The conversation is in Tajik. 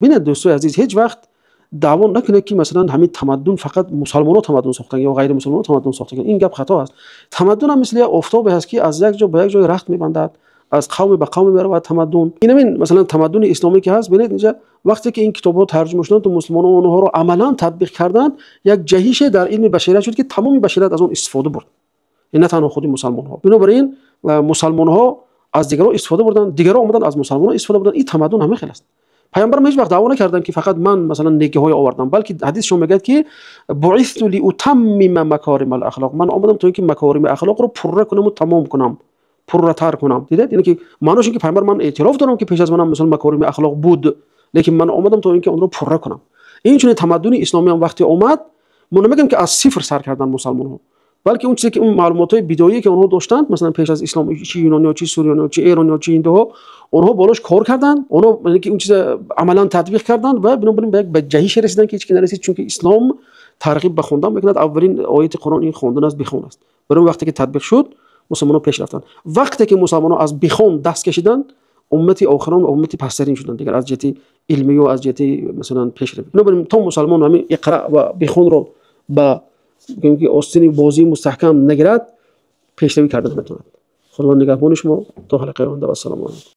Бинед, дӯстои азиз, ҳеҷ вақт даъво накунед, ки масалан ҳамин тамаддун фақат мусалмонҳо тамаддун сохтанд ё ғайримусалмонҳо тамаддун сохтанд. Ин гап хато аст. Тамаддун ҳам мисли як офтобе ҳаст, ки аз як ҷо ба як ҷой рахт мебандад, аз қавме ба қавме меравад тамаддун. Ин ҳамин масалан тамаддуни исломӣ ки ҳаст, бинед, инҷа вақте ки ин китобҳо тарҷума шуданд ва мусулмонон онҳоро амалан татбиқ карданд, як ҷаҳише дар илми башарият шуд, ки тамоми башарият аз он истифода бурд, на танҳо худи мусалмонҳо. Бинобар ин мусалмонҳо аз дигарон истифода бурданд, дигарон омаданд, аз мусалмонҳо истифода бурданд. Ин тамаддун ҳамин хел аст. Паёмбарам ҳеҷ вақт даъво накарданд, ки фақат ман масалан некиҳое овардам, балки ҳадисшон мегӯяд, ки буисту лиутаммима макоримал ахлоқ, ман омадам то ин ки макорими ахлоқро пурра кунам ва тамом кунам, пурратар кунам. Дидед, яъне ки маънош ин ки паёмбар ман эътироф дорам, ки пеш аз манам масалан макорими ахлоқ буд, лекин ман омадам то ин ки онро пурра кунам. Инчунин тамаддуни исломӣ ҳам вақте омад, мо намегӯем, ки аз сифр сар карданд мусалмонҳо, балки он чизе ки он маълумотҳои бидоие, ки онҳо доштанд, масалан пеш аз ислом, чи юнониё, чи сурёниё, чи эрониё, чи ҳиндуҳо, онҳо болош кор карданд, онҳо яъне ки он чиза амалан татбиқ карданд ва бинобар ин ба як ба ҷаҳише расиданд, ки ҳеҷ ки нарасид, чунки ислом тарғиб ба хондан мекунад. Аввалин ояти Қуръон ин хондан аст, бихон аст. Барои вақте ки татбиқ шуд, мусалмонҳо пеш рафтанд. Вақте ки мусалмонҳо аз бихон даст кашиданд, уммати охирон ва уммати пасттарин шуданд дигар аз ҷиҳати илмию аз ҷиҳати масалан пешравӣ. Бинобар ин то мусалмон ҳамин иқра ва бихонро ба гӯем ки остини бозии мустаҳкам нагирад, пешравӣ карда наметавонад. Худованд нигаҳбони шумо то ҳалқаи оянда. Вассалому алайкум.